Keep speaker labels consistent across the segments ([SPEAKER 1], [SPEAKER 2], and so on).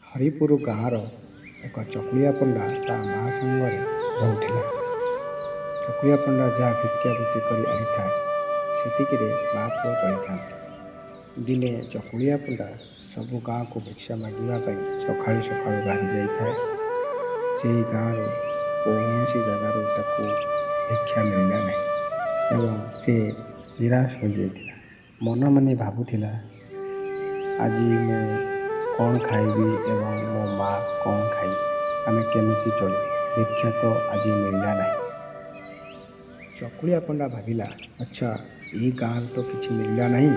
[SPEAKER 1] ହରିପୁର ଗାଁର ଏକ ଚକୁଳିଆ ପଣ୍ଡା ତା ମା ସାଙ୍ଗରେ ରହୁଥିଲା। ଚକୁଳିଆ ପଣ୍ଡା ଯାହା ଭିକ୍ଷାବୃତ୍ତି କରି ଆଣିଥାଏ, ସେତିକିରେ ମା ପୁଅ ଚଳିଥାନ୍ତି। ଦିନେ ଚକୁଳିଆ ପଣ୍ଡା ସବୁ ଗାଁକୁ ଭିକ୍ଷା ମାଗିବା ପାଇଁ ସକାଳୁ ସକାଳୁ ବାହାରି ଯାଇଥାଏ। ସେହି ଗାଁରୁ କୌଣସି ଜାଗାରୁ ତାକୁ ଭିକ୍ଷା ମିଳିଲା ନାହିଁ ଏବଂ ସେ ନିରାଶ ହୋଇଯାଇଥିଲା। ମନେ ମନେ ଭାବୁଥିଲା, ଆଜି ମୁଁ କ'ଣ ଖାଇବି ଏବଂ ମୋ ମା କ'ଣ ଖାଇବେ, ଆମେ କେମିତି ଚଳିବୁ, ଭିକ୍ଷା ତ ଆଜି ମିଳିଲା ନାହିଁ। ଚକୁଳିଆ ପଣ୍ଡା ଭାବିଲା, ଆଚ୍ଛା, ଏଇ ଗାଁରୁ ତ କିଛି ମିଳିଲା ନାହିଁ,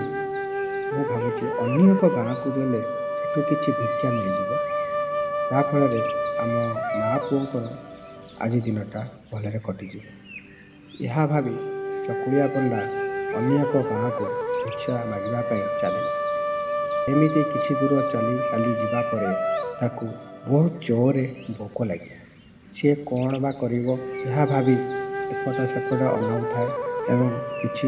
[SPEAKER 1] ମୁଁ ଭାବୁଛି ଅନ୍ୟ ଏକ ଗାଁକୁ ଗଲେ ସେଠୁ କିଛି ଭିକ୍ଷା ମିଳିଯିବ, ତା ଫଳରେ ଆମ ମା ପୁଅଙ୍କର ଆଜି ଦିନଟା ଭଲରେ କଟିଯିବ। ଏହା ଭାବି ଚକୁଳିଆ ପଣ୍ଡା ଅନ୍ୟ ଏକ ଗାଁକୁ ଭିକ୍ଷା ମାଗିବା ପାଇଁ ଚାଲିଲା। ଏମିତି କିଛି ଦୂର ଚାଲି ଚାଲି ଯିବା ପରେ ତାକୁ ବହୁତ ଜୋରରେ ଭୋକ ଲାଗିଲା। ସିଏ କ'ଣ ବା କରିବ, ଏହା ଭାବି ଏପଟ ସେପଟ ଅନଉଥାଏ ଏବଂ କିଛି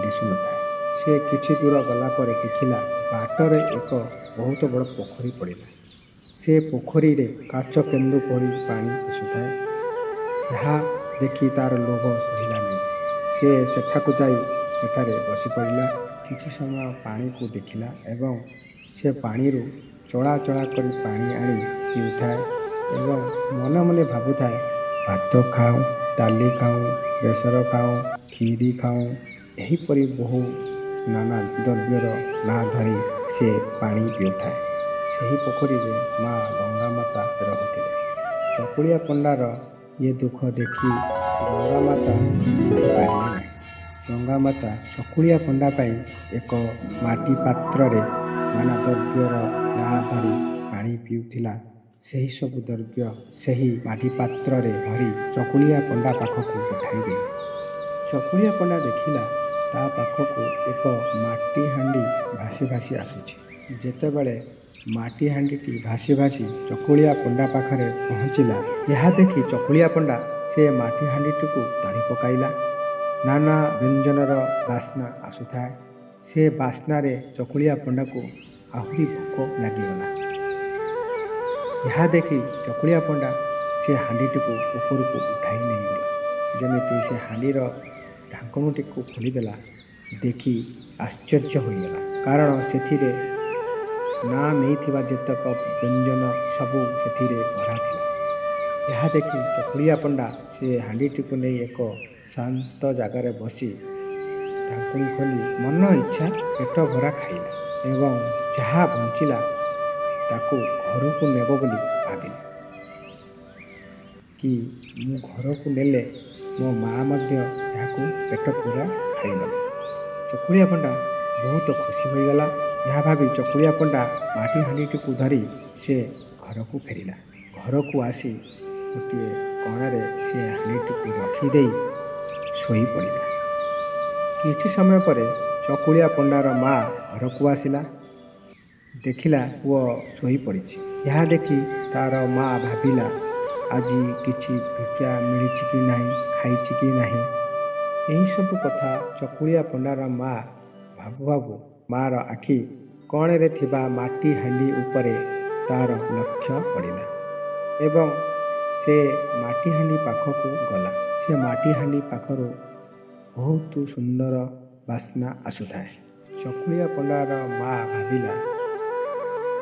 [SPEAKER 1] ଦିଶୁନଥାଏ। ସେ କିଛି ଦୂର ଗଲା ପରେ ଦେଖିଲା, ବାଟରେ ଏକ ବହୁତ ବଡ଼ ପୋଖରୀ ପଡ଼ିଲା। ସେ ପୋଖରୀରେ କାଚ କେନ୍ଦୁ ପରି ପାଣି ଦିଶୁଥାଏ। ଏହା ଦେଖି ତାର ଲୋଭ ସହିଲା ନାହିଁ। ସେ ସେଠାକୁ ଯାଇ ସେଠାରେ ବସି ପଡ଼ିଲା। କିଛି ସମୟ ପାଣିକୁ ଦେଖିଲା ଏବଂ ସେ ପାଣିରୁ ଚଳା ଚଳା କରି ପାଣି ଆଣି ପିଉଥାଏ ଏବଂ ମନେ ମନେ ଭାବୁଥାଏ, ଭାତ ଖାଉଁ, ଡାଲି ଖାଉଁ, ବେସର ଖାଉଁ, କ୍ଷୀରି ଖାଉଁ, ଏହିପରି ବହୁ ନାନା ଦ୍ରବ୍ୟର ନାଁ ଧରି ସେ ପାଣି ପିଉଥାଏ। ସେହି ପୋଖରୀରେ ମା ଗଙ୍ଗା ମାତା ରହୁଥିଲେ। ଚକୁଳିଆ ପଣ୍ଡାର ଏ ଦୁଃଖ ଦେଖି ଗଙ୍ଗା ମାତା ସହିପାରିଲେ ନାହିଁ। ଗଙ୍ଗା ମାତା ଚକୁଳିଆ ପଣ୍ଡା ପାଇଁ ଏକ ମାଟି ପାତ୍ରରେ ନାନା ଦ୍ରବ୍ୟର ନାଁ ଧରି ପାଣି ପିଉଥିଲା, ସେହି ସବୁ ଦ୍ରବ୍ୟ ସେହି ମାଟି ପାତ୍ରରେ ଭରି ଚକୁଳିଆ ପଣ୍ଡା ପାଖକୁ ପଠାଇଦେଲେ। ଚକୁଳିଆ ପଣ୍ଡା ଦେଖିଲା, ତା ପାଖକୁ ଏକ ମାଟି ହାଣ୍ଡି ଭାସି ଭାସି ଆସୁଛି। ଯେତେବେଳେ ମାଟି ହାଣ୍ଡିଟି ଭାସି ଭାସି ଚକୁଳିଆ ପଣ୍ଡା ପାଖରେ ପହଞ୍ଚିଲା, ଏହା ଦେଖି ଚକୁଳିଆ ପଣ୍ଡା ସେ ମାଟି ହାଣ୍ଡିଟିକୁ ଧରି ପକାଇଲା। ନାନା ବ୍ୟଞ୍ଜନର ବାସ୍ନା ଆସୁଥାଏ। ସେ ବାସ୍ନାରେ ଚକୁଳିଆ ପଣ୍ଡାକୁ ଆହୁରି ଭୋକ ଲାଗିଗଲା। ଏହା ଦେଖି ଚକୁଳିଆ ପଣ୍ଡା ସେ ହାଣ୍ଡିଟିକୁ ଉପରକୁ ଉଠାଇ ନେଇଗଲା। ଯେମିତି ସେ ହାଣ୍ଡିର ଢାଙ୍କୁଣୀଟିକୁ ଖୋଲିଦେଲା, ଦେଖି ଆଶ୍ଚର୍ଯ୍ୟ ହୋଇଗଲା, କାରଣ ସେଥିରେ ନାଁ ନେଇଥିବା ଯେତେକ ବ୍ୟଞ୍ଜନ ସବୁ ସେଥିରେ ଭରା ଥିଲା। ଏହା ଦେଖି ଚକୁଳିଆ ପଣ୍ଡା ସେ ହାଣ୍ଡିଟିକୁ ନେଇ ଏକ ଶାନ୍ତ ଜାଗାରେ ବସି ଢାଙ୍କୁଣୀ ଖୋଲି ମନ ଇଚ୍ଛା ପେଟ ଭରା ଖାଇଲା ଏବଂ ଯାହା ବଞ୍ଚିଲା ତାକୁ ଘରକୁ ନେବ ବୋଲି ଭାବିଲା କି ମୁଁ ଘରକୁ ନେଲେ ମୋ ମା ମଧ୍ୟ ଏହାକୁ ପେଟ ପୂରା ଖାଇନେବ। ଚକୁଳିଆ ପଣ୍ଡା ବହୁତ ଖୁସି ହୋଇଗଲା। ଏହା ଭାବି ଚକୁଳିଆ ପଣ୍ଡା ମାଟି ହାଣ୍ଡିଟିକୁ ଧରି ସେ ଘରକୁ ଫେରିଲା। ଘରକୁ ଆସି ଗୋଟିଏ କଣରେ ସେ ହାଣ୍ଡିଟିକୁ ରଖିଦେଇ ଶୋଇପଡ଼ିଲା। କିଛି ସମୟ ପରେ ଚକୁଳିଆ ପଣ୍ଡାର ମା ଘରକୁ ଆସିଲା। ଦେଖିଲା, ପୁଅ ଶୋଇପଡ଼ିଛି। ଏହା ଦେଖି ତାର ମା ଭାବିଲା, ଆଜି କିଛି ଭିକ୍ଷା ମିଳିଛି କି ନାହିଁ, ଖାଇଛି କି ନାହିଁ। ଏହିସବୁ କଥା ଚକୁଳିଆ ପଣ୍ଡାର ମା ଭାବୁ ଭାବୁ ମାର ଆଖି କଣରେ ଥିବା ମାଟି ହାଣ୍ଡି ଉପରେ ତାର ଲକ୍ଷ୍ୟ ପଡ଼ିଲା ଏବଂ ସେ ମାଟି ହାଣ୍ଡି ପାଖକୁ ଗଲା। ସେ ମାଟି ହାଣ୍ଡି ପାଖରୁ ବହୁତ ସୁନ୍ଦର ବାସ୍ନା ଆସୁଥାଏ। ଚକୁଳିଆ ପଣ୍ଡାର ମା ଭାବିଲା,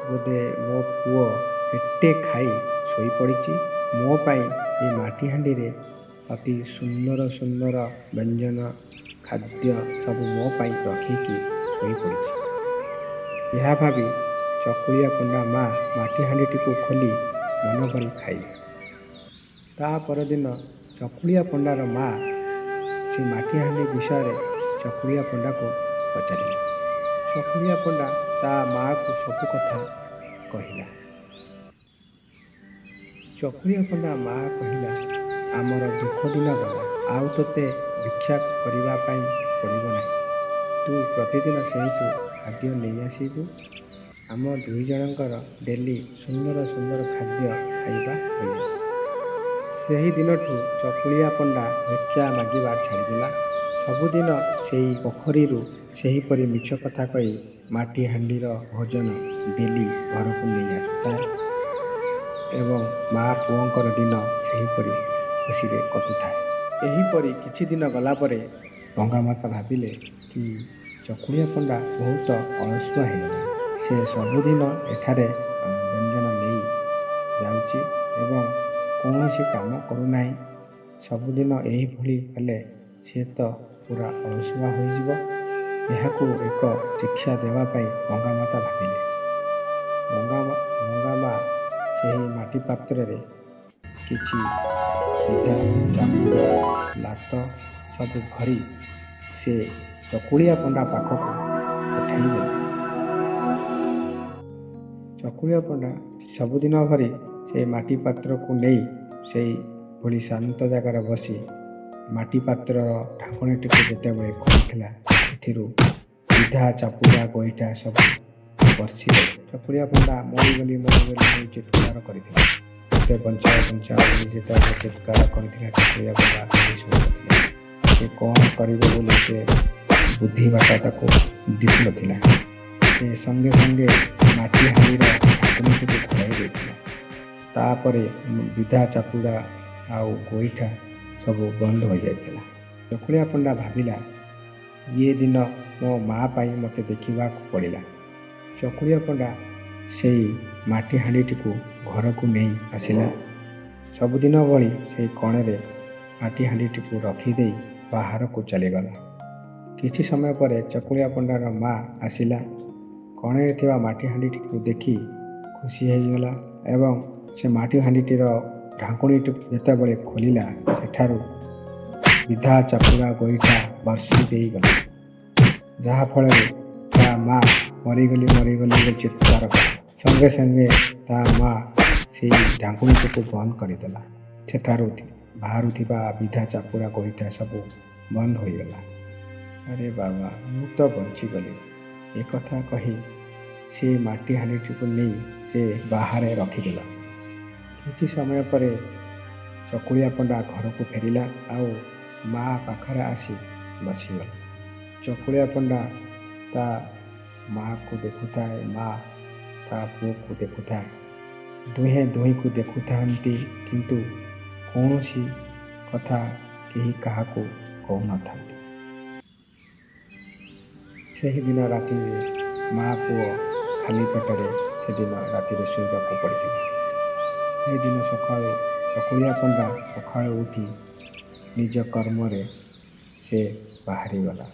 [SPEAKER 1] ବୋଧେ ମୋ ପୁଅ ପେଟେ ଖାଇ ଶୋଇପଡ଼ିଛି, ମୋ ପାଇଁ ଏ ମାଟି ହାଣ୍ଡିରେ ଅତି ସୁନ୍ଦର ସୁନ୍ଦର ବ୍ୟଞ୍ଜନ ଖାଦ୍ୟ ସବୁ ମୋ ପାଇଁ ରଖିକି ଶୋଇପଡ଼ିଛି। ଏହା ଭାବି ଚକୁଳିଆ ପଣ୍ଡା ମା ମାଟି ହାଣ୍ଡିଟିକୁ ଖୋଲି ମନ ଭରି ଖାଇଲେ। ତା ପରଦିନ ଚକୁଳିଆ ପଣ୍ଡାର ମା ସେ ମାଟି ହାଣ୍ଡି ବିଷୟରେ ଚକୁଳିଆ ପଣ୍ଡାକୁ ପଚାରିଲା। ଚକୁଳିଆ ପଣ୍ଡା ତା ମାଆକୁ ସବୁ କଥା କହିଲା। ଚକୁଳିଆ ପଣ୍ଡା ମା କହିଲା, ଆମର ଦୁଃଖ ଦିନ ଗଲା, ଆଉ ତୋତେ ଭିକ୍ଷା କରିବା ପାଇଁ ପଡ଼ିବ ନାହିଁ। ତୁ ପ୍ରତିଦିନ ସେଇଠୁ ଖାଦ୍ୟ ନେଇ ଆସିବୁ। ଆମ ଦୁଇ ଜଣଙ୍କର ଡେଲି ସୁନ୍ଦର ସୁନ୍ଦର ଖାଦ୍ୟ ଖାଇବା ହୋଇଯିବ। ସେହି ଦିନଠୁ ଚକୁଳିଆ ପଣ୍ଡା ଭିକ୍ଷା ମାଗିବା ଛାଡ଼ିଦେଲା। ସବୁଦିନ ସେଇ ପୋଖରୀରୁ ସେହିପରି ମିଛ କଥା କହି ମାଟି ହାଣ୍ଡିର ଭୋଜନ ଡେଲି ଘରକୁ ନେଇ ଆସୁଥାଏ ଏବଂ ମା ପୁଅଙ୍କର ଦିନ ସେହିପରି ଖୁସିରେ କଟୁଥାଏ। ଏହିପରି କିଛି ଦିନ ଗଲା ପରେ ଗଙ୍ଗାମାତା ଭାବିଲେ କି ଚକୁଳିଆ ପଣ୍ଡା ବହୁତ ଅଳସୁଆ ହେଇଗଲାଣି। ସେ ସବୁଦିନ ଏଠାରେ ବ୍ୟଞ୍ଜନ ନେଇ ଯାଉଛି ଏବଂ କୌଣସି କାମ କରୁନାହିଁ। ସବୁଦିନ ଏହିଭଳି କଲେ ସେ ତ ପୁରା ଅଳସୁଆ ହୋଇଯିବ। ଏହାକୁ ଏକ ଶିକ୍ଷା ଦେବା ପାଇଁ ଗଙ୍ଗାମାତା ଭାବିଲେ। ଗଙ୍ଗା ମା ସେହି ମାଟି ପାତ୍ରରେ କିଛି ବିଧା, ଚାପୁଡ଼ା, ଲାତ ସବୁ ଭରି ସେ ଚକୁଳିଆ ପଣ୍ଡା ପାଖକୁ ପଠାଇଦେଲେ। ଚକୁଳିଆ ପଣ୍ଡା ସବୁଦିନ ଭରି ସେଇ ମାଟି ପାତ୍ରକୁ ନେଇ ସେଇଭଳି ଶାନ୍ତ ଜାଗାରେ ବସି ମାଟି ପାତ୍ରର ଢାଙ୍କୁଣୀଟିକୁ ଯେତେବେଳେ ଖୋଲିଥିଲା, ସେଥିରୁ ବିଧା, ଚାପୁଡ଼ା, ଗୋଇଠା ସବୁ ବର୍ଷିଲେ। ଚକୁଳିଆ ପଣ୍ଡା ମରିଗଲି ମରିଗଲି ହୋଇ ଚିତ୍କାର କରିଥିଲା। ମୋତେ ବଞ୍ଚାଅ ବଞ୍ଚାଅ ବୋଲି ଯେତେବେଳେ ଚିତ୍କାର କରିଥିଲା, ଚକୁଳିଆ ପଣ୍ଡା କେହି ଶୁଣୁନଥିଲେ। ସେ କ'ଣ କରିବ ବୋଲି ସେ ବୁଦ୍ଧି ବାଟ ତାକୁ ଦିଶୁନଥିଲା। ସେ ସଙ୍ଗେ ସଙ୍ଗେ ମାଟି ହାଣ୍ଡିର ଢାଙ୍କୁଣୀଟିକୁ ଘୋଡ଼ାଇ ଦେଇଥିଲା। ତାପରେ ବିଧା, ଚାପୁଡ଼ା ଆଉ ଗୋଇଠା ସବୁ ବନ୍ଦ ହୋଇଯାଇଥିଲା। ଚକୁଳିଆ ପଣ୍ଡା ଭାବିଲା, ଇଏ ଦିନ ମୋ ମା ପାଇଁ ମୋତେ ଦେଖିବାକୁ ପଡ଼ିଲା। ଚକୁଳିଆ ପଣ୍ଡା ସେଇ ମାଟି ହାଣ୍ଡିଟିକୁ ଘରକୁ ନେଇ ଆସିଲା। ସବୁଦିନ ଭଳି ସେଇ କଣରେ ମାଟି ହାଣ୍ଡିଟିକୁ ରଖିଦେଇ ବାହାରକୁ ଚାଲିଗଲା। କିଛି ସମୟ ପରେ ଚକୁଳିଆ ପଣ୍ଡାର ମା ଆସିଲା। କଣରେ ଥିବା ମାଟି ହାଣ୍ଡିଟିକୁ ଦେଖି ଖୁସି ହେଇଗଲା ଏବଂ ସେ ମାଟି ହାଣ୍ଡିଟିର ଢାଙ୍କୁଣୀଟିକୁ ଯେତେବେଳେ ଖୋଲିଲା, ସେଠାରୁ ବିଧା, ଚାପୁଡ଼ା, ଗୋଇଠା ବର୍ଷି ଦେଇଗଲା, ଯାହାଫଳରେ ତା ମା ମରିଗଲି ମରିଗଲି ବୋଲି ଚିତ୍କାର କଲା। ସଙ୍ଗେ ସଙ୍ଗେ ତା ମା ସେଇ ଢାଙ୍କୁଣୀଟିକୁ ବନ୍ଦ କରିଦେଲା। ସେଠାରୁ ବାହାରୁଥିବା ବିଧା, ଚାପୁଡ଼ା, ଗୋଇଠା ସବୁ ବନ୍ଦ ହୋଇଗଲା। ଆରେ ବାବା, ମୁଁ ତ ବଞ୍ଚିଗଲି, ଏକଥା କହି ସେ ମାଟି ହାଣ୍ଡିଟିକୁ ନେଇ ସେ ବାହାରେ ରଖିଦେଲା। କିଛି ସମୟ ପରେ ଚକୁଳିଆ ପଣ୍ଡା ଘରକୁ ଫେରିଲା ଆଉ ମା ପାଖରେ ଆସି ବସିଗଲା। ଚକୁଳିଆ ପଣ୍ଡା ତା ମାଆକୁ ଦେଖୁଥାଏ, ମା ତା ପୁଅକୁ ଦେଖୁଥାଏ। ଦୁହେଁ ଦୁହିଁକୁ ଦେଖୁଥାନ୍ତି, କିନ୍ତୁ କୌଣସି କଥା କେହି କାହାକୁ କହୁନଥାନ୍ତି। ସେହିଦିନ ରାତିରେ ମା ପୁଅ ଖାଲି ପେଟରେ ସେଦିନ ରାତିରେ ଶୋଇବାକୁ ପଡ଼ିଥିଲା। ସେହିଦିନ ସକାଳୁ ଚକୁଳିଆ ପଣ୍ଡା ସକାଳୁ ଉଠି ନିଜ କର୍ମରେ ସେ ବାହାରିଗଲା।